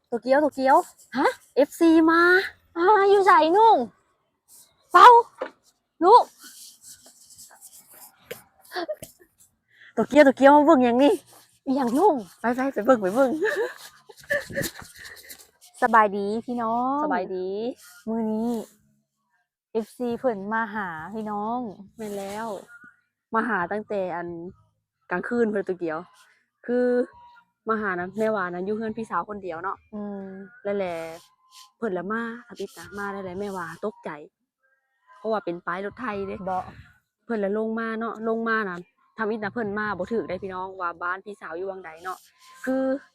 ໂຕກຽວ ໂຕກຽວ ຮະ ເອັຟຊີມາ ອ່າ ຢູ່ໃສໜຸ່ງ ເປົາ ລູກ ໂຕກຽວ ໂຕກຽວ ມາເບິ່ງຫຍັງນີ້ ອີຫຍັງໜຸ່ງ ໄປ ໄປ ໄປເບິ່ງ ໄປເບິ່ງ ສະບາຍດີພີ່ນ້ອງ ສະບາຍດີ ມື້ນີ້ ເອັຟຊີເພິ່ນມາຫາພີ່ນ້ອງ ແມ່ນແລ້ວ ມາຫາຕັ້ງແຕ່ອັນກາງຄືນພຸ້ນແຫຼະໂຕກຽວ ຄືມາຫານະ ແມ່ຫວານະຢູ່ເຮືອນພີ່ສາວຄົນດຽວເນາະ ອືມ ແລ້ວແຫຼະ ເພິ່ນລະມາທຳອິດນະ ມາແລ້ວແຫຼະ ແມ່ຫວາຕົກໃຈ ເພາະວ່າເປັນປ້າຍລົດໄຖເດ້ ເພິ່ນລະລົງມາເນາະ ລົງມານະ ທຳອິດນະ ເພິ່ນມາບໍ່ຖືກເດ້ພີ່ນ້ອງ ວ່າບ້ານພີ່ສາວຢູ່ຫວ່າງໃດເນາະ ຄື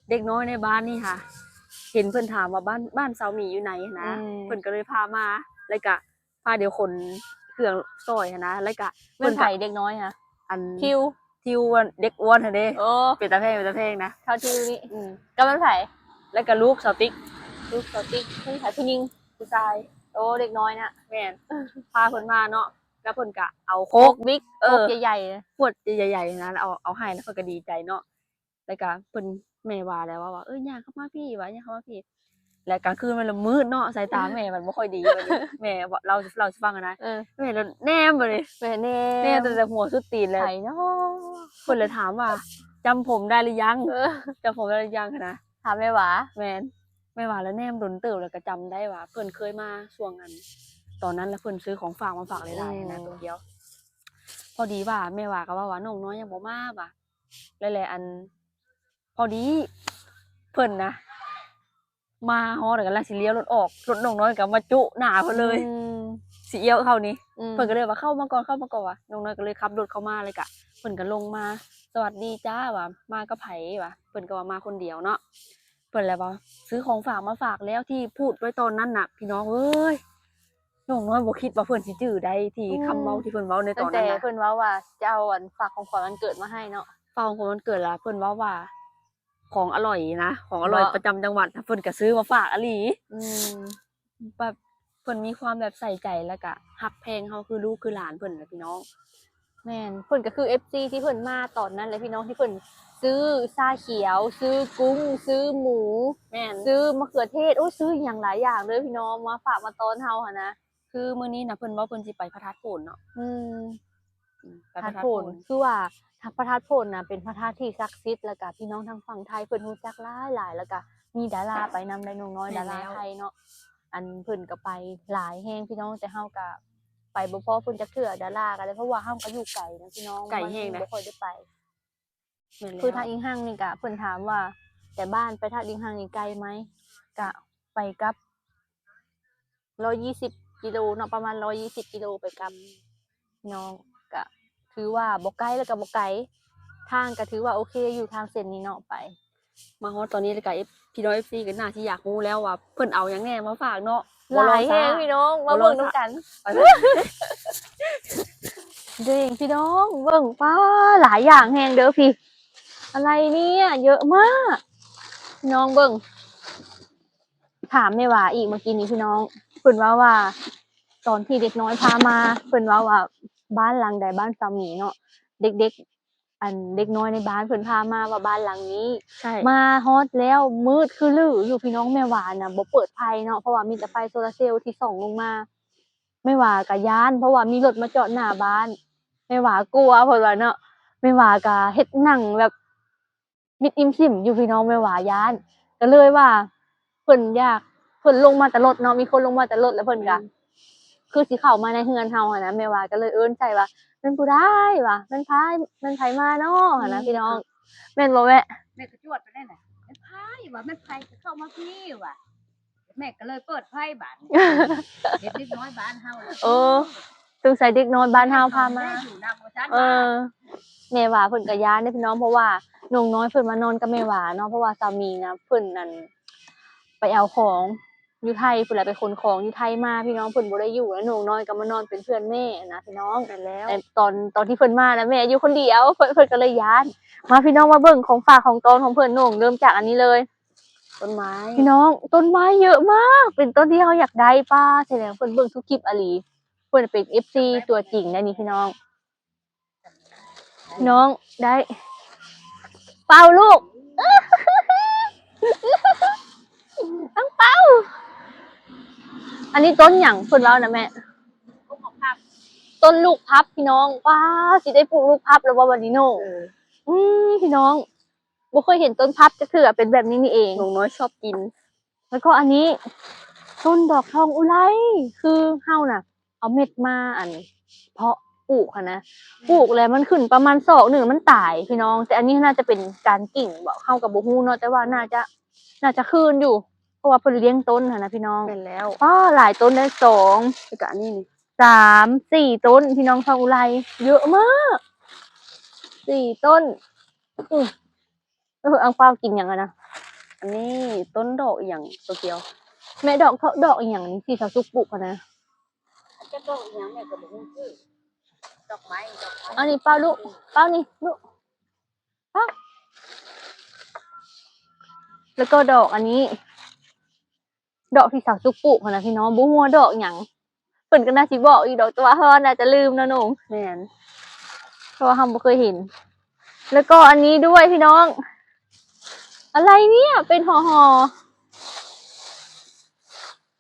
ເດັກນ້ອຍໃນບ້ານນີ້ຫາ ເຫັນເພິ່ນຖາມວ່າບ້ານ ບ້ານສາວໝີຢູ່ໃນຫັ້ນນະ ອືມ ເພິ່ນກໍເລີຍພາມາ ແລ້ວກະ ພາດຽວຂົນເຄື່ອງຊ່ອຍຫັ້ນນະ ແລ້ວກະ ແມ່ນໃຜເດັກນ້ອຍຫະ ອັນ ທິວ ທິວ ເດັກອ້ວນຫັ້ນເດ້ ໂອ້ ເປັນຕາແພງ ເປັນຕາແພງນະ ເທົ່າທິວນີ້ ອືມ ກໍແມ່ນໃຜ ແລ້ວກະລູກສາວຕິກ ລູກສາວຕິກ ເພິ່ນໃຜ ຜູ້ຍິງ ຜູ້ຊາຍ ໂອ້ ເດັກນ້ອຍນະ ແມ່ນ ພາເພິ່ນມາເນາະ ແລ້ວເພິ່ນກະເອົາໂຄກ ໂຄກບິກ ເອີ ໂຄກໃຫຍ່ໆ ຂວດໃຫຍ່ໆນະ ເອົາ ເອົາໃຫ້ ແລ້ວເພິ່ນກະດີໃຈເນາະ ແລ້ວກະເພິ່ນ ແມ່ຫວາແລ້ວວ່າ ເອີ ຍ່າງເຂົ້າມາພີ້ ວ່າ ຍ່າງເຂົ້າມາພີ້ ແລ້ວກາງຄືນມັນລະມືດເນາະ ສາຍຕາແມ່ມັນບໍ່ຄ່ອຍດີ ແມ່ເວົ້າ ເລົ່າ ເລົ່າໃຫ້ຟັງຫັ້ນນະ ເອີ ແມ່ລະແນມບາດນີ້ ແມ່ແນມ ແນມຕັ້ງແຕ່ຫົວສຸດຕີນແລ້ວ ໃຜເນາະ ເພິ່ນລະຖາມວ່າ ຈຳຜົມໄດ້ຫຼືຍັງ ເອີ ຈຳຜົມໄດ້ຫຼືຍັງຫັ້ນນະ ຖາມແມ່ຫວາ ແມ່ນ ແມ່ຫວາລະແນມດົນເຕີບ ແລ້ວກະຈຳໄດ້ວ່າເພິ່ນເຄີຍມາຊ່ວງອັນ ຕອນນັ້ນລະເພິ່ນຊື້ຂອງຝາກມາຝາກຫຼາຍໆ ອືມ ຫັ້ນນະ ໂຕກຽວ ພໍດີວ່າແມ່ຫວາກະເວົ້າວ່າ ນ້ອງນ້ອຍຍັງບໍ່ມາວ່າ ແລ້ວແຫຼະ ອັນ ພໍດີເພິ່ນນະ ມາຮອດກຳລັງຊິລ້ຽວລົດອອກ ລົດນ້ອງນ້ອຍກະມາຈຸໜ້າເພິ່ນເລີຍ ອືມ ຊິລ້ຽວເຂົ້ານີ້ ອືມ ເພິ່ນກະເລີຍວ່າ ເຂົ້າມາກ່ອນ ເຂົ້າມາກ່ອນວ່າ ນ້ອງນ້ອຍກະເລີຍຂັບລົດເຂົ້າມາ ແລ້ວກະເພິ່ນກະລົງມາ ສະຫວັດດີຈ້າວ່າ ມາກັບໃຜວ່າ ເພິ່ນກະວ່າມາຄົນດຽວເນາະ ເພິ່ນລະວ່າ ຊື້ຂອງຝາກມາຝາກແລ້ວ ທີ່ພູດໄວ້ຕອນນັ້ນນະ ພີ່ນ້ອງເອີຍ ນ້ອງນ້ອຍບໍ່ຄິດວ່າເພິ່ນຊິຈື່ໄດ້ ທີ່ ອືມ ຄຳເວົ້າທີ່ເພິ່ນເວົ້າໃນຕອນນັ້ນນະ ຕັ້ງແຕ່ເພິ່ນເວົ້າວ່າ ຈະເອົາອັນຝາກຂອງຂວັນວັນເກີດມາໃຫ້ເນາະ ຝາກຂອງຂວັນວັນເກີດລະ ເພິ່ນເວົ້າວ່າ ຂອງອະລ່ອຍນະ ຂອງອະລ່ອຍປະຈຳຈັງຫວັດ ເພິ່ນກະຊື້ມາຝາກອີ່ຫຼີ ອືມ ແບບເພິ່ນມີຄວາມແບບໃສ່ໃຈ ແລ້ວກະຮັກແພງເຮົາຄືລູກຄືຫຼານເພິ່ນແຫຼະພີ່ນ້ອງ ແມ່ນ ເພິ່ນກະຄືເອັຟຊີທີ່ເພິ່ນມາຕອນນັ້ນແຫຼະພີ່ນ້ອງ ທີ່ເພິ່ນຊື້ຊາຂຽວ ຊື້ກຸ້ງ ຊື້ໝູ ແມ່ນ ຊື້ມະເຂືອເທດ ໂອ້ ຊື້ອີ່ຫຍັງຫຼາຍຢ່າງເລີຍພີ່ນ້ອງ ມາຝາກມາຕ້ອນເຮົາຫັ້ນນະ ຄືມື້ນີ້ນະ ເພິ່ນເວົ້າເພິ່ນຊິໄປພະທາດໂພນເນາະ ອືມ ອືມ ໄປພະທາດໂພນ ພະທາດໂພນ ຄືວ່າພະທາດໂພນນະ ເປັນພະທາດທີ່ສັກສິດ ແລ້ວກະພີ່ນ້ອງທາງຝັ່ງໄທເພິ່ນຮູ້ຈັກຫຼາຍໆ ແລ້ວກະມີດາລາໄປນຳໄດ້ ນ້ອງນ້ອຍ ແມ່ນແລ້ວ ດາລາໄທເນາະ ອັນເພິ່ນກະໄປຫຼາຍແຮງພີ່ນ້ອງ ແຕ່ເຮົາກະໄປບໍ່ພໍ້ເພິ່ນຈັກເທື່ອ ດາລາກະໄດ້ ເພາະວ່າເຮົາກະຢູ່ໄກນະພີ່ນ້ອງ ໄກແຮງນະ ບໍ່ຄ່ອຍໄດ້ໄປ ແມ່ນແລ້ວ ຄືທາດອີງຮັງນີ້ກະເພິ່ນຖາມວ່າ ແຕ່ບ້ານໄປທາດອີງຮັງນີ້ໄກໄໝ ກະໄປກັບ ຮ້ອຍຊາວກິໂລເນາະ ປະມານຮ້ອຍຊາວກິໂລໄປກັບ ນ້ອງ ກະຖືວ່າບໍ່ໃກ້ ແລ້ວກະບໍ່ໄກ ທາງກະຖືວ່າໂອເຄຢູ່ ທາງເສັ້ນນີ້ເນາະ ໄປ ມາຮອດຕອນນີ້ແລ້ວກະ ເອັຟ ພີ່ນ້ອງເອັຟຊີກະໜ້າຊິຢາກຮູ້ແລ້ວວ່າເພິ່ນເອົາຫຍັງແດ່ມາຝາກເນາະ ຫຼາຍແຮງພີ່ນ້ອງ ມາເບິ່ງນຳກັນ ເບິ່ງພີ່ນ້ອງເບິ່ງ ປ້າ ຫຼາຍຢ່າງແຮງເດີພີ່ ອະໄລເນຍ ເຍີະມາກ ພີ່ນ້ອງເບິ່ງ ຖາມແມ່ຫວາອີກເມື່ອກີ້ນີ້ພີ່ນ້ອງ ເພິ່ນເວົ້າວ່າ ຕອນທີ່ເດັກນ້ອຍພາມາ ເພິ່ນເວົ້າວ່າ ບ້ານຫຼັງໃດ ບ້ານສາມີເນາະ ເດັກໆ ອັນເດັກນ້ອຍໃນບ້ານເພິ່ນພາມາວ່າບ້ານຫຼັງນີ້ ໃຊ່ ມາຮອດແລ້ວມືດຄືລືຢູ່ພີ່ນ້ອງ ແມ່ຫວານະບໍ່ເປີດໄຟເນາະ ເພາະວ່າມີແຕ່ໄຟໂຊລາເຊວທີ່ສ່ອງລົງມາ ແມ່ຫວາກະຢ້ານ ເພາະວ່າມີລົດມາຈອດໜ້າບ້ານ ແມ່ຫວາກົວເພິ່ນວ່າເນາະ ແມ່ຫວາກະເຮັດໜັງແບບ ມິດອີ່ມຊິມຢູ່ພີ່ນ້ອງ ແມ່ຫວາຢ້ານ ກະເລີຍວ່າ ເພິ່ນຢາກ ເພິ່ນລົງມາແຕ່ລົດເນາະ ມີຄົນລົງມາແຕ່ລົດ ແລ້ວເພິ່ນກະ ອືມ ຄືຊິເຂົ້າມາໃນເຮືອນເຮົາຫັ້ນນະ ແມ່ຫວາກະເລີຍເອີ້ນໃສ່ວ່າ ແມ່ນຜູ້ໃດຫວາ ແມ່ນໃຜ ແມ່ນໃຜມາເນາະຫັ້ນນະ ອືມ ພີ່ນ້ອງ ແມ່ນບໍ່ແມ່? ແມ່ກະຈວດໄປແລ້ວນະ ແມ່ນໃຜຫວາ ແມ່ນໃຜກະເຂົ້າມາພີ້ຫວາ ແມ່ກະເລີຍເປີດໄຟບາດນີ້ ເຫັນເດັກນ້ອຍບ້ານເຮົາ ໂອ້ ສົງໄສເດັກນ້ອຍບ້ານເຮົາພາມາ ເອີ ແມ່ຫວາເພິ່ນກະຢ້ານເດ້ພີ່ນ້ອງ ເພາະວ່ານ້ອງນ້ອຍເພິ່ນມານອນກັບແມ່ຫວາເນາະ ເພາະວ່າສາມີນະ ເພິ່ນນັ້ນໄປເອົາຂອງຢູ່ໄທພຸ້ນແຫຼະ ໄປຂົນຂອງຢູ່ໄທມາພີ່ນ້ອງ ເພິ່ນບໍ່ໄດ້ຢູ່ ແລ້ວນ້ອງນ້ອຍກະມານອນເປັນເພື່ອນແມ່ຫັ້ນນະພີ່ນ້ອງ ແມ່ນແລ້ວ ແຕ່ຕອນ ຕອນທີ່ເພິ່ນມານະ ແມ່ຢູ່ຄົນດຽວ ເພິ່ນ ເພິ່ນກະເລີຍຢ້ານ ມາພີ່ນ້ອງມາເບິ່ງຂອງຝາກຂອງຕ້ອນຂອງເພິ່ນ ນ້ອງ ເລີ່ມຈາກອັນນີ້ເລີຍ ຕົ້ນໄມ້ ພີ່ນ້ອງ ຕົ້ນໄມ້ເຍີະມາກ ເປັນຕົ້ນທີ່ເຮົາຢາກໄດ້ ປ້າ ແສດງເພິ່ນເບິ່ງທຸກຄລິບອີ່ຫຼີ ເພິ່ນເປັນເອັຟຊີຕົວຈິງໄດ໋ນີ້ພີ່ນ້ອງ ນ້ອງໄດ້ ເປົ່າລູກ ອັນນີ້ຕົ້ນຫຍັງເພິ່ນເວົ້ານະແມ່? ຕົ້ນລູກພັບ ພີ່ນ້ອງ. ວ້າ ຊິໄດ້ປູກລູກພັບແລ້ວບໍ່ບັດນີ້ໂນ້? ເອີ ອືມ ພີ່ນ້ອງ ບໍ່ເຄີຍເຫັນຕົ້ນພັບຈັກເທື່ອ ເປັນແບບນີ້ນີ້ເອງ. ນ້ອງນ້ອຍຊອບກິນ. ແລ້ວກໍອັນນີ້ ຕົ້ນດອກທອງອຸໄລ ຄືເຮົານະ ເອົາເມັດມາ ອັນ ເພາະປູກຫັ້ນນະ ປູກແລ້ວມັນຂຶ້ນປະມານສອກໜຶ່ງ ມັນຕາຍ ພີ່ນ້ອງ. ແຕ່ອັນນີ້ໜ້າຈະເປັນການກິ່ງບໍ ເຮົາກໍບໍ່ຮູ້ເນາະ ແຕ່ວ່າໜ້າຈະ ໜ້າຈະຄືນຢູ່ ເພາະວ່າເພິ່ນລ້ຽງຕົ້ນຫັ້ນນະ ພີ່ນ້ອງ. ແມ່ນແລ້ວ. ວ້າ ຫຼາຍຕົ້ນເດ້ ສອງ ແລ້ວກໍອັນນີ້ນີ້ ສາມ ສີ່ຕົ້ນ ພີ່ນ້ອງ. ທອງອຸໄລເຍອະມາກ ສີ່ຕົ້ນ. ອື ເອີ ອັງເປົາກິນຫຍັງຫັ້ນນະ? ອັນນີ້ຕົ້ນດອກອີ່ຫຍັງໂຕກຽວ? ແມ່ ດອກ ດອກອີ່ຫຍັງນີ້ ທີ່ສາວສຸກປູກຫັ້ນນະ? ຈັກດອກອີ່ຫຍັງແມ່ກໍບໍ່ຮູ້ຊື່. ດອກໄມ້ ດອກໄມ້. ອັນນີ້ເປົາລູກ ເປົານີ້ລູກ ເປົາ. ແລ້ວກໍດອກອັນນີ້ ດອກທີ່ສາວສຸກປູກຫັ້ນນະ ພີ່ນ້ອງ ບໍ່ຮູ້ວ່າດອກຫຍັງ. ເພິ່ນກໍໜ້າຊິບອກຢູ່ດອກ ແຕ່ວ່າເຮົາໜ້າຈະລືມເນາະນ້ອງ. ແມ່ນ ເພາະວ່າເຮົາບໍ່ເຄີຍເຫັນ. ແລ້ວກໍອັນນີ້ດ້ວຍ ພີ່ນ້ອງ ອະໄລເນີ້ຍ ເປັນຫໍ່ໆ.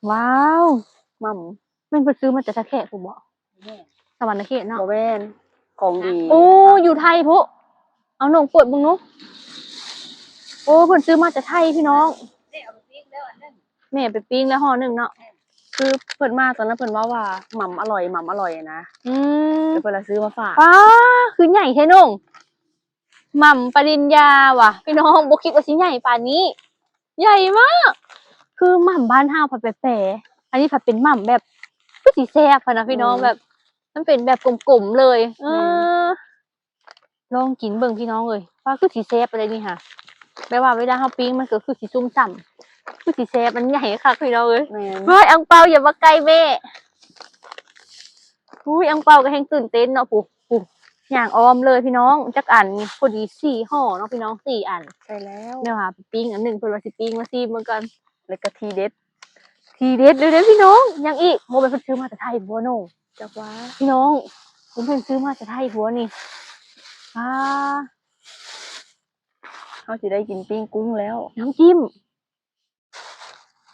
ວ້າວ ໝ່ຳ ແມ່ນເພິ່ນຊື້ມາຈາກທ່າແຂກພຸ້ນບໍ? ສະຫວັນນະເຂດເນາະ. ບໍ່ແມ່ນ ຂອງດີ. ໂອ້ ຢູ່ໄທພຸ້ນ. ເອົານ້ອງເປີດເບິ່ງດູ. ໂອ້ ເພິ່ນຊື້ມາຈາກໄທ ພີ່ນ້ອງ. ແມ່ໄປປີ້ງແລ້ວຫໍ່ໜຶ່ງເນາະ. ຄືເພິ່ນມາຕອນນັ້ນເພິ່ນເວົ້າວ່າໝ່ຳອະລ່ອຍ ໝ່ຳອະລ່ອຍນະ. ອືມ ແລ້ວເພິ່ນລະຊື້ມາຝາກ. ປ້າ ຄືໃຫຍ່ແທ້ນ້ອງ. ໝ່ຳປະລິນຍາຫວາ ພີ່ນ້ອງ ບໍ່ຄິດວ່າຊິໃຫຍ່ປານນີ້ ໃຫຍ່ມາກ. ຄືໝ່ຳບ້ານເຮົາພັດແປໆ ອັນນີ້ພັດເປັນໝ່ຳແບບ ຄືຊິແຊບຫັ້ນນະ ພີ່ນ້ອງ. ອືມ ແບບມັນເປັນແບບກົມໆເລີຍ. ເອີ ແມ່ນ ລອງກິນເບິ່ງ ພີ່ນ້ອງເອີຍ ວ່າຄືຊິແຊບປານໃດນີ້ຫາ. ແບບວ່າເວລາເຮົາປີ້ງມັນກໍຄືຊິຊຸ່ມຊ່ຳ ຄືຊິແຊບ ມັນໃຫຍ່ຄັກ ພີ່ນ້ອງເອີຍ. ແມ່ນ ເຮີ້ຍ ອັງເປົາຢ່າມາໃກ້ແມ່. ອຸ້ຍ ອັງເປົາກໍແຮ່ງຕື່ນເຕັ້ນເນາະ. ປູ້ ປູ້ ຍ່າງອ້ອມເລີຍພີ່ນ້ອງ. ຈັກອັນນີ້ ພໍດີສີ່ຫໍ່ເນາະພີ່ນ້ອງ ສີ່ອັນ. ໃຊ່ແລ້ວ ແມ່ວ່າປີ້ງອັນໜຶ່ງ ເພິ່ນວ່າຊິປີ້ງ ມາຊີມເບິ່ງກ່ອນ. ແລ້ວກໍທີເດັດ ທີເດັດເລີຍເດ້ພີ່ນ້ອງ. ຫຍັງອີກ? ບໍ່ແມ່ນເພິ່ນຊື້ມາແຕ່ໄທບໍ່ນ້ອງ? ຈັກວ່າ ພີ່ນ້ອງ ບໍ່ແມ່ນຊື້ມາແຕ່ໄທບໍ່ນີ້? ອ້າ ເຮົາຊິໄດ້ກິນປີ້ງກຸ້ງແລ້ວ. ນ້ຳຈິ້ມ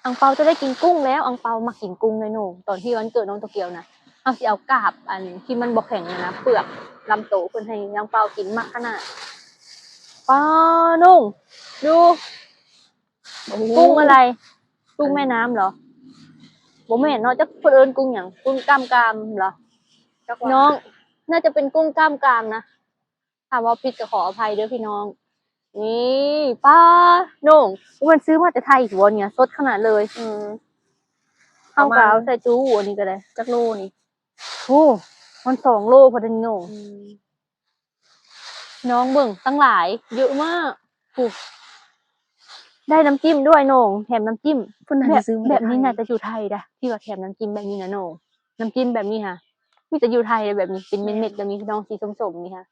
ອັງເປົາຈະໄດ້ກິນກຸ້ງແລ້ວ. ອັງເປົາມັກກິນກຸ້ງເດ້ນ້ອງ. ຕອນທີ່ວັນເກີດນ້ອງໂຕກຽວນະ ເຮົາຊິເອົາກາບອັນທີ່ມັນບໍ່ແຂງຫັ້ນນະ ເປືອກລຳໂຕເພິ່ນໃຫ້ອັງເປົາກິນ ມັກຂະໜາດ. ປ້ານ້ອງ ດູ ໂອ້ໂຫ ກຸ້ງອະໄລ? ກຸ້ງແມ່ນ້ຳເຫລອ? ບໍ່ແມ່ນເນາະ ຈັກເພິ່ນເອີ້ນກຸ້ງຫຍັງ? ກຸ້ງກ້າມກາມເຫລອ? ຈັກວ່າ ນ້ອງ ໜ້າຈະເປັນກຸ້ງກ້າມກາມນະ. ຖ້າເວົ້າຜິດກໍຂໍອະໄພເດີພີ່ນ້ອງ. ນີ້ ປ້ານ້ອງ ມັນຊື້ມາແຕ່ໄທບໍ່ນີ້ ສົດຂະໜາດເລີຍ. ອືມ ເຮົາກໍເອົາໃສ່ຕູ້ອັນນີ້ກໍໄດ້. ປະມານຈັກໂລນີ້? ໂອ້ ມັນສອງໂລພໍດີນ້ອງ. ອືມ ນ້ອງເບິ່ງ ຕັ້ງຫຼາຍ ເຍອະມາກ. ໂອ້ ໄດ້ນ້ຳຈິ້ມດ້ວຍນ້ອງ ແຖມນ້ຳຈິ້ມ. ເພິ່ນໜ້າຈະຊື້ມາແຕ່ໄທ. ແບບນີ້ໜ້າຈະຢູ່ໄທດາ ທີ່ວ່າແຖມນ້ຳຈິ້ມແບບນີ້ນະນ້ອງ. ນ້ຳຈິ້ມແບບນີ້ຫາ ມີແຕ່ຢູ່ໄທເດ້ ແບບນີ້ ເປັນເມັດໆ ແບບນີ້ ນ້ອງ ສີສົ້ມໆ ນີ້ຫາ.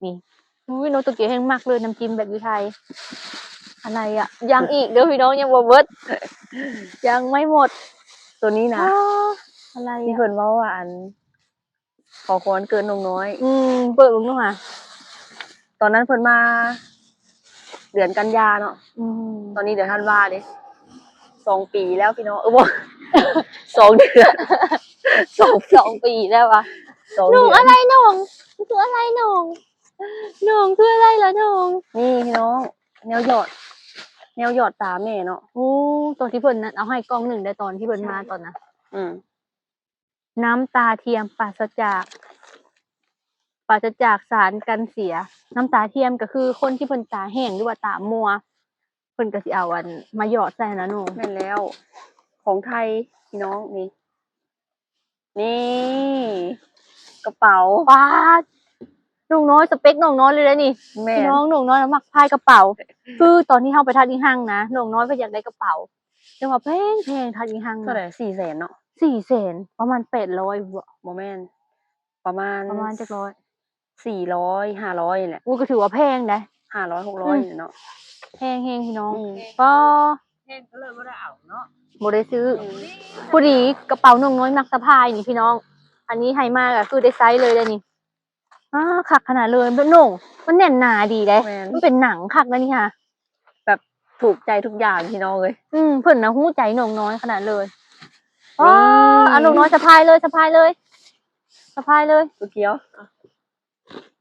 ນີ້ ອຸ້ຍ ນ້ອງໂຕກຽວແຮ່ງມັກເລີຍ ນ້ຳຈິ້ມແບບຢູ່ໄທ. ອະໄລອະ? ຍັງອີກເດີພີ່ນ້ອງ ຍັງບໍ່ເບິດ ຍັງໄມ່ໝົດ. ໂຕນີ້ນະ ອາ ອະໄລອະ? ທີ່ເພິ່ນເວົ້າວ່າ ອັນ ຂໍພອນເກີດນ້ອງນ້ອຍ. ອືມ ເປີດເບິ່ງດູຫາ. ຕອນນັ້ນເພິ່ນມາເດືອນກັນຍາເນາະ. ອືມ ຕອນນີ້ເດືອນທັນວາເດ້. ສອງປີແລ້ວພີ່ນ້ອງ. ເອີ ບໍ່ ສອງເດືອນ ສອງ ສອງປີແລ້ວວະ. ນ້ອງອະໄລນ້ອງ? ຄືອະໄລນ້ອງ? ນ້ອງຄືອະໄລລະນ້ອງ? ນີ້ພີ່ນ້ອງ ແນວຢອດ ແນວຢອດຕາແມ່ເນາະ. ໂອ້ ຕອນທີ່ເພິ່ນນັ້ນເອົາໃຫ້ກ່ອງໜຶ່ງໄດ້ ຕອນທີ່ເພິ່ນມາຕອນນັ້ນ. ອືມ ນ້ຳຕາທຽມປາສະຈາກ ປາສະຈາກສານກັນເສຍ. ນ້ຳຕາທຽມກໍຄືຄົນທີ່ເພິ່ນຕາແຫ້ງ ຫຼືວ່າຕາມົວ ເພິ່ນກໍຊິເອົາອັນມາຢອດໃສ່ຫັ້ນນະນ້ອງ. ແມ່ນແລ້ວ ຂອງໄທພີ່ນ້ອງ. ນີ້ ນີ້ ກະເປົາ. ປາດ ນ້ອງນ້ອຍ ສະເປັກນ້ອງນ້ອຍເລີຍເດ້ນີ້. ແມ່ນ ພີ່ນ້ອງ ນ້ອງນ້ອຍມັກພາຍກະເປົາ. ຄືຕອນທີ່ເຮົາໄປທາດອີ່ຮັ່ງນະ ນ້ອງນ້ອຍເພິ່ນຢາກໄດ້ກະເປົາ ແຕ່ວ່າແພງໆ ທາດອີ່ຮັ່ງ. ເທົ່າໃດ? ສີ່ແສນເນາະ. ສີ່ແສນ ປະມານແປດຮ້ອຍບໍ? ບໍ່ແມ່ນ ປະມານ ປະມານຈັກຮ້ອຍ? ສີ່ຮ້ອຍ ຫ້າຮ້ອຍນີ້ແຫຼະ. ໂອ້ ກໍຖືວ່າແພງໄດ໋. ຫ້າຮ້ອຍ ຫົກຮ້ອຍ ອືມ ນີ້ເນາະ. ແພງແຮງພີ່ນ້ອງ. ອືມ ກໍ ແພງກໍເລີຍບໍ່ໄດ້ເອົາເນາະ ບໍ່ໄດ້ຊື້. ອືມ ພໍດີກະເປົານ້ອງນ້ອຍມັກສະພາຍນີ້ພີ່ນ້ອງ. ອັນນີ້ໃຫ້ມາກໍຄືໄດ້ໃຊ້ເລີຍເດ້ນີ້. ອາ ຄັກຂະໜາດເລີຍ ແບບໜຸ່ມ ມັນແໜ້ນໜາດີເດ້. ແມ່ນ ມັນເປັນໜັງຄັກນະນີ້ຫາ ແບບຖືກໃຈທຸກຢ່າງພີ່ນ້ອງເອີຍ. ອືມ ເພິ່ນນະຮູ້ໃຈໜຸ່ມນ້ອຍຂະໜາດເລີຍ. ອໍ ນີ້ ອາ ນ້ອງນ້ອຍສະພາຍເລີຍ ສະພາຍເລີຍ ສະພາຍເລີຍ ຕົວກ່ຽວ.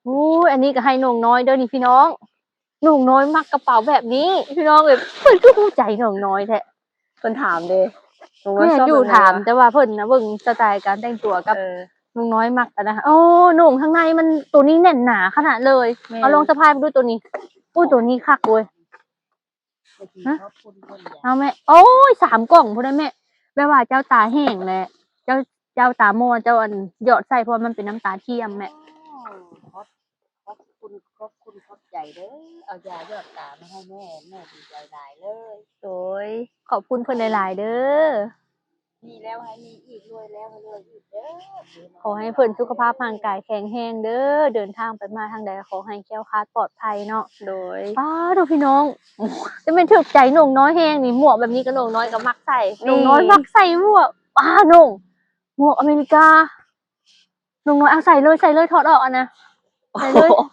ໂອ້ຍ ອັນນີ້ກໍໃຫ້ນ້ອງນ້ອຍເດີນີ້ພີ່ນ້ອງ. ນ້ອງນ້ອຍມັກກະເປົາແບບນີ້ພີ່ນ້ອງເອີຍ. ເພິ່ນຄືຮູ້ໃຈນ້ອງນ້ອຍແທ້. ເພິ່ນຖາມເດ້ ນ້ອງນ້ອຍ ແມ່ນ ຊອບ ຢູ່ ແບບໃດ ຖາມ ວະ ແຕ່ວ່າເພິ່ນນະເບິ່ງສະໄຕການແຕ່ງຕົວກັບ ເອີ ນ້ອງນ້ອຍມັກ ອັນນະ. ໂອ້ ໂໜ່ງທາງໃນມັນ ໂຕນີ້ແໜ້ນໜາຂະໜາດເລີຍ. ແມ່ນ ເອົາລອງສະພາຍເບິ່ງດູໂຕນີ້. ໂອ້ ໂຕນີ້ຄັກເວີຍ. ຮະ ເອົາແມ່. ໂອ້ຍ ສາມກ່ອງພຸ້ນນະແມ່. ແບບວ່າເຈົ້າຕາແຫ້ງແຫຼະ ເຈົ້າ ເຈົ້າຕາໝໍ້ ເຈົ້າ ອັນ ຢອດໃສ່ ເພາະວ່າມັນເປັນນ້ຳຕາທຽມແມ່. ອໍ ຂອບ ຂອບຄຸນ ຂອບຄຸນ ຂອບໃຈເດີ ເອົາຢາຢອດຕາມາໃຫ້ແມ່ ແມ່ດີໃຈຫຼາຍເລີຍ. ໂດຍ ຂອບຄຸນເພິ່ນຫຼາຍໆເດີ. ມີແລ້ວໃຫ້ມີອີກ ລວຍແລ້ວໃຫ້ລວຍອີກເດີ. ຂໍໃຫ້ເພິ່ນສຸຂະພາບຮ່າງກາຍແຂງແຮງເດີ ເດີນທາງໄປມາທາງໃດຂໍໃຫ້ແຄ້ວຄາດປອດໄພເນາະ. ໂດຍ ປ້າດໂທ້ ພີ່ນ້ອງ ຈະແມ່ນຖືກໃຈນ້ອງນ້ອຍແຮງນີ້. ໝວກແບບນີ້ກໍນ້ອງນ້ອຍກໍມັກໃສ່ ນີ້ ນ້ອງນ້ອຍມັກໃສ່ໝວກ. ປ້າ ນ້ອງ ໝວກອາເມລິກາ. ນ້ອງນ້ອຍ ເອົາໃສ່ເລີຍ ໃສ່ເລີຍ ຖອດອອກອັນນະ ໃສ່ເລີຍ. ໂອ້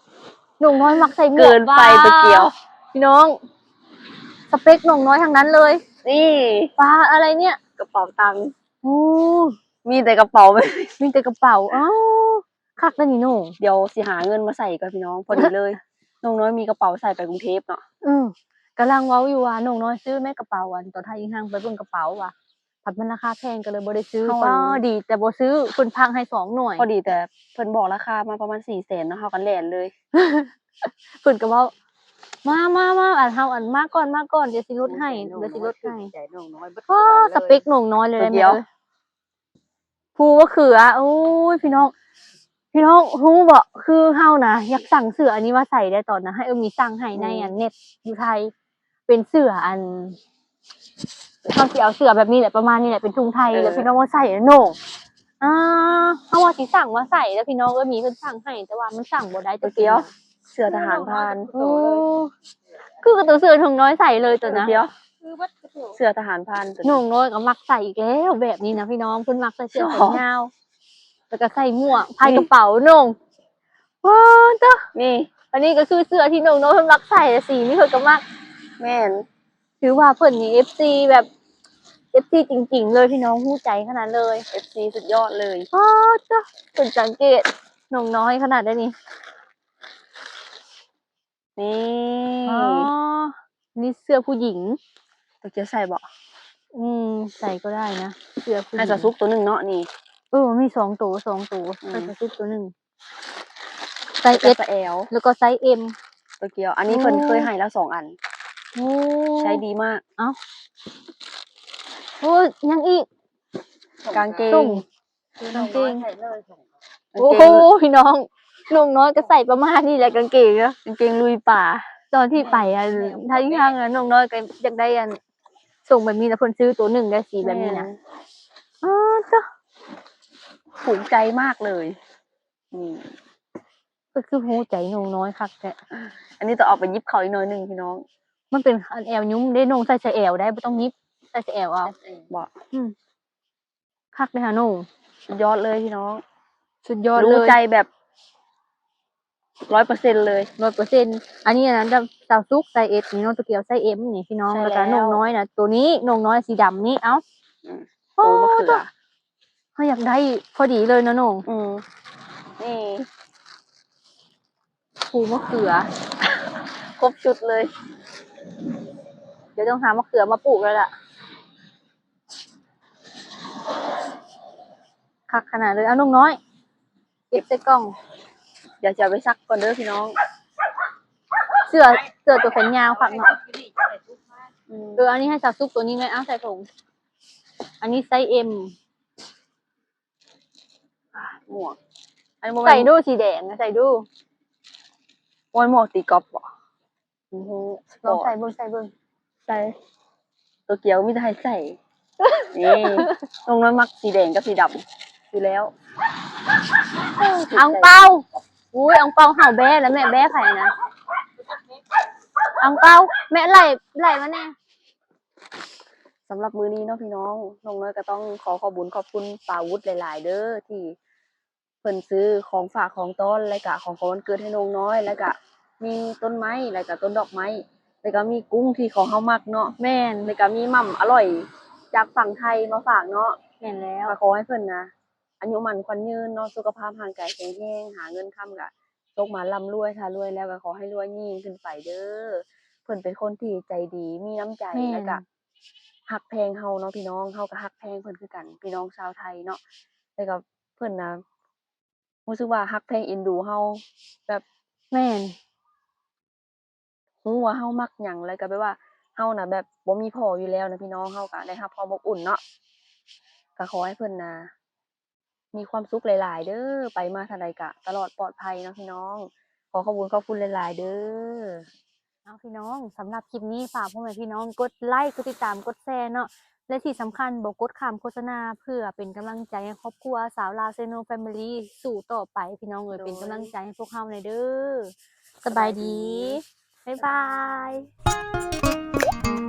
ໂຫ ນ້ອງນ້ອຍມັກໃສ່ໝວກ ເກີນໄປ ວ້າ ໂຕກ່ຽວ ພີ່ນ້ອງ ສະເປັກນ້ອງນ້ອຍທັງນັ້ນເລີຍ. ນີ້ ປ້າ ອະໄລເນີ້ຍ ກະເປົາຕັງ. ໂອ້ ມີແຕ່ກະເປົາ ມີແຕ່ກະເປົາ. ອ້າວ ຄັກເດ້ນີ້ນ້ອງ. ດຽວຊິຫາເງິນມາໃສ່ກ່ອນພີ່ນ້ອງ ພໍດີເລີຍ. ນ້ອງນ້ອຍມີກະເປົາໃສ່ໄປກຸງເທບເນາະ. ເອີ ກຳລັງເວົ້າຢູ່ວ່ານ້ອງນ້ອຍຊື້ແມ່ກະເປົາ ອັນ ຕອນທ້າຍອີ່ຫຍັງໄປເບິ່ງກະເປົາວ່າ ພັດມັນລາຄາແພງກໍເລີຍບໍ່ໄດ້ຊື້. ເຮົາ ກໍ ອັນ ດີແຕ່ບໍ່ຊື້ ເພິ່ນພັກໃຫ້ສອງໜ່ວຍ. ພໍດີແຕ່ເພິ່ນບອກລາຄາມາປະມານສີ່ແສນເນາະ ເຮົາກໍແລ່ນເລີຍ. ເພິ່ນກໍເວົ້າ ມາ ມາ ມາ ອັນ ເຮົາ ອັນ ມາກ່ອນ ມາກ່ອນ ດຽວຊິຫຼຸດໃຫ້ ດຽວຊິລົດໃຫ້. ໂອ້ ສະເປັກນ້ອງນ້ອຍເລີຍ ໂຕກ່ຽວ ແມ່ເອີຍ. ພູມະເຂືອ ໂອ້ຍ ພີ່ນ້ອງ ພີ່ນ້ອງຮູ້ບໍ່ ຄືເຮົານະ ຢາກສັ່ງເສື້ອອັນນີ້ມາໃສ່ໄດ້ຕອນນະ ໃຫ້ເອີ່ມມີສັ່ງໃຫ້ໃນ ອືມ ອັນເນັດຢູ່ໄທ ເປັນເສື້ອອັນ ເຮົາຊິເອົາເສື້ອແບບນີ້ແຫຼະ ປະມານນີ້ແຫຼະ ເປັນທຸງໄທ ເອີ ແລ້ວພີ່ນ້ອງມາໃສ່ ໂນ ອ່າ ເຮົາວ່າຊິສັ່ງມາໃສ່ແລ້ວ ພີ່ນ້ອງເອີຍ ມີເພິ່ນສັ່ງໃຫ້ ແຕ່ວ່າມັນສັ່ງບໍ່ໄດ້ຈັກເທື່ອ. ເສື້ອທະຫານພານ ໂອ້ ຄືກັບໂຕເສື້ອນ້ອງນ້ອຍໃສ່ເລີຍຕົວນະ. ເສື້ອທະຫານພານ ນ້ອງນ້ອຍກໍມັກໃສ່ອີກແລ້ວແບບນີ້ນະ ພີ່ນ້ອງ ເພິ່ນມັກໃສ່ເສື້ອແຂນຍາວ ແລ້ວກໍໃສ່ໝວກ ພາຍກະເປົາ ນ້ອງ ວ້າວ ເດີ ນີ້ ອັນນີ້ກໍຄືເສື້ອທີ່ນ້ອງນ້ອຍເພິ່ນມັກໃສ່ ແລະ ສີນີ້ເພິ່ນກໍມັກ. ແມ່ນ ຖືວ່າເພິ່ນນີ້ເອັຟຊີແບບ ເອັຟຊີຈິງໆເລີຍ ພີ່ນ້ອງ ຮູ້ໃຈຂະໜາດເລີຍ ເອັຟຊີສຸດຍອດເລີຍ. ອ້າ ເດີ ເພິ່ນສັງເກດນ້ອງນ້ອຍຂະໜາດໃດນີ້. ນີ້ ອໍ ນີ້ເສື້ອຜູ້ຍິງ ໂຕກ່ຽວໃສ່ບໍ່? ອືມ ໃສ່ກໍໄດ້ນະ ເສື້ອຜູ້ຍິງ ໃຫ້ສາວສຸກໂຕໜຶ່ງເນາະນີ້. ເອີ ມີສອງໂຕ ສອງໂຕ ອືມ ໃຫ້ສາວສຸກໂຕໜຶ່ງ ໄຊ S ແລ້ວກໍ L ແລ້ວກໍໄຊ M ໂຕກ່ຽວ. ອັນນີ້ເພິ່ນ ໂອ້ ເຄີຍໃຫ້ແລ້ວສອງອັນ ໂອ້ ໃຊ້ດີມາກ. ເອົ້າ ໂອ້ ຍັງອີກ ກາງເກງ ກາງເກງ ໂອ້ໂຫ ພີ່ນ້ອງ ນ້ອງນ້ອຍກໍໃສ່ປະມານນີ້ແຫຼະ ກາງເກງນະ ກາງເກງລຸຍປ່າ. ຕອນທີ່ໄປ ອັນ ໄທອີ່ຫຍັງ ນ້ອງນ້ອຍກໍຢາກໄດ້ ອັນ ຊົງແບບນີ້ ແລ້ວເພິ່ນຊື້ໂຕໜຶ່ງໄດ້ສີແບບນີ້ນະ. ແມ່ນ ອໍ ເຈົ້າ ພູມໃຈມາກເລີຍ. ນີ້ ກໍຄືຮູ້ໃຈນ້ອງນ້ອຍຄັກແທ້. ອັນນີ້ຕ້ອງເອົາໄປຫຍິບເຂົ້າອີກໜ້ອຍໜຶ່ງ ພີ່ນ້ອງ. ມັນເປັນ ອັນ L ຫຍຸ້ມເດ້ ນ້ອງໃສ່ L ໄດ້ ບໍ່ຕ້ອງຫຍິບ ໃສ່ L ເອົາ. ບໍ່ ອືມ ຄັກເດ້ຫາໂນ ສຸດຍອດເລີຍພີ່ນ້ອງ ສຸດຍອດເລີຍ ຮູ້ໃຈແບບຮ້ອຍເປີເຊັນເລີຍ ຮ້ອຍເປີເຊັນ. ອັນນີ້ ອັນນັ້ນ ສາວສຸກໃສ່ S ນີ້ ນ້ອງໂຕກຽວໃສ່ M ນີ້ພີ່ນ້ອງ ແລ້ວກໍນ້ອງນ້ອຍນະ ໂຕນີ້ນ້ອງນ້ອຍສີດຳນີ້. ເອົ້າ ອືມ ໂອ້ ໂອ້ ມະເຂືອ ເຮົາຢາກໄດ້ພໍດີເລີຍເນາະນ້ອງ. ອືມ ນີ້ ປູມະເຂືອ ຄົບຊຸດເລີຍ. ດຽວຕ້ອງຫາມະເຂືອມາປູກແລ້ວລະ ຄັກຂະໜາດເລີຍ. ເອົານ້ອງນ້ອຍ ເກັບໃສ່ກ່ອງ ດຽວຈະເອົາໄປຊັກກ່ອນເດີພີ່ນ້ອງ. ເສື້ອ ເສື້ອໂຕແຂນຍາວຄັກເນາະ. ອືມ ເອີ ອັນນີ້ໃຫ້ສາວສຸກ ໂຕນີ້ແມ່ນ ເອົາໃສ່ຖົງ. ອັນນີ້ໄຊ M ໝວກ ອັນນີ້ບໍ່ແມ່ນ ໃສ່ດູສີແດງ ໃສ່ດູ. ບໍ່ແມ່ນໝວກຕີກອບບໍ? ໂອ້ໂຫ ລອງໃສ່ເບິ່ງ ໃສ່ເບິ່ງ ໃສ່. ໂຕກຽວມີແຕ່ໃຫ້ໃສ່ ນີ້ ນ້ອງນ້ອຍມັກສີແດງກັບສີດຳຢູ່ແລ້ວ. ອັງເປົາ ອຸ້ຍ ອັງເປົາເຮົາແບ້ແລ້ວແມ່ ແບ້ໃຜນະ? ອັງເປົາ ແມ່ໄລ່ ໄລ່ມາແດ່. ສຳລັບມື້ນີ້ເນາະພີ່ນ້ອງ ນ້ອງນ້ອຍກໍຕ້ອງຂໍຂອບບຸນຂອບຄຸນປາວຸດຫຼາຍໆເດີ ທີ່ເພິ່ນຊື້ຂອງຝາກຂອງຕ້ອນ ແລະກະຂອງຂວັນວັນເກີດໃຫ້ນ້ອງນ້ອຍ ແລະກະມີຕົ້ນໄມ້ ແລະກະຕົ້ນດອກໄມ້ ແລະກະມີກຸ້ງທີ່ຂອງເຮົາມັກເນາະ. ແມ່ນ ແລະກະມີໝ່ຳອະລ່ອຍຈາກຝັ່ງໄທມາຝາກເນາະ. ແມ່ນແລ້ວ ກໍຂໍໃຫ້ເພິ່ນນະ ອາຍຸໝັ້ນຂວັນຍືນເນາະ ສຸຂະພາບຮ່າງກາຍແຂງແຮງ ຫາເງິນຄຳກໍຕົກມາລ່ຳລວຍ ຖ້າລວຍແລ້ວກໍຂໍໃຫ້ລວຍຍິ່ງຂຶ້ນໄປເດີ. ເພິ່ນເປັນຄົນທີ່ໃຈດີ ມີນ້ຳໃຈ ແລ້ວກໍຮັກແພງເຮົາເນາະພີ່ນ້ອງ ເຮົາກໍຮັກແພງເພິ່ນຄືກັນ ພີ່ນ້ອງຊາວໄທເນາະ ແລ້ວກໍເພິ່ນນະ ຮູ້ສຶກວ່າຮັກແພງເອັນດູເຮົາ ແບບ ແມ່ນ ຮູ້ວ່າເຮົາມັກຫຍັງ ແລ້ວກໍແບບວ່າເຮົານະແບບບໍ່ມີພໍ່ຢູ່ແລ້ວນະພີ່ນ້ອງ ເຮົາກໍໄດ້ຮັບຄວາມອົບອຸ່ນເນາະ ກໍຂໍໃຫ້ເພິ່ນນະມີຄວາມສຸກຫຼາຍໆເດີ ໄປມາທາງໃດກໍຕະຫຼອດປອດໄພເນາະພີ່ນ້ອງ ຂໍຂອບຄຸນຂອບຄຸນຫຼາຍໆເດີ. ເອົາພີ່ນ້ອງ ສຳລັບຄລິບນີ້ຝາກພໍ່ແມ່ພີ່ນ້ອງກົດໄລ ກົດຕິດຕາມ ກົດແຊເນາະ ແລະທີ່ສຳຄັນບໍ່ກົດຂ້າມໂຄສະນາ ເພື່ອເປັນກຳລັງໃຈໃຫ້ຄອບຄົວຊາວລາວເຊໂນແຟມິລີສູ້ຕໍ່ໄປ ພີ່ນ້ອງເອີຍ ເປັນກຳລັງໃຈໃຫ້ພວກເຮົາແດ່ເດີ. ສະບາຍດີ ບາຍບາຍ.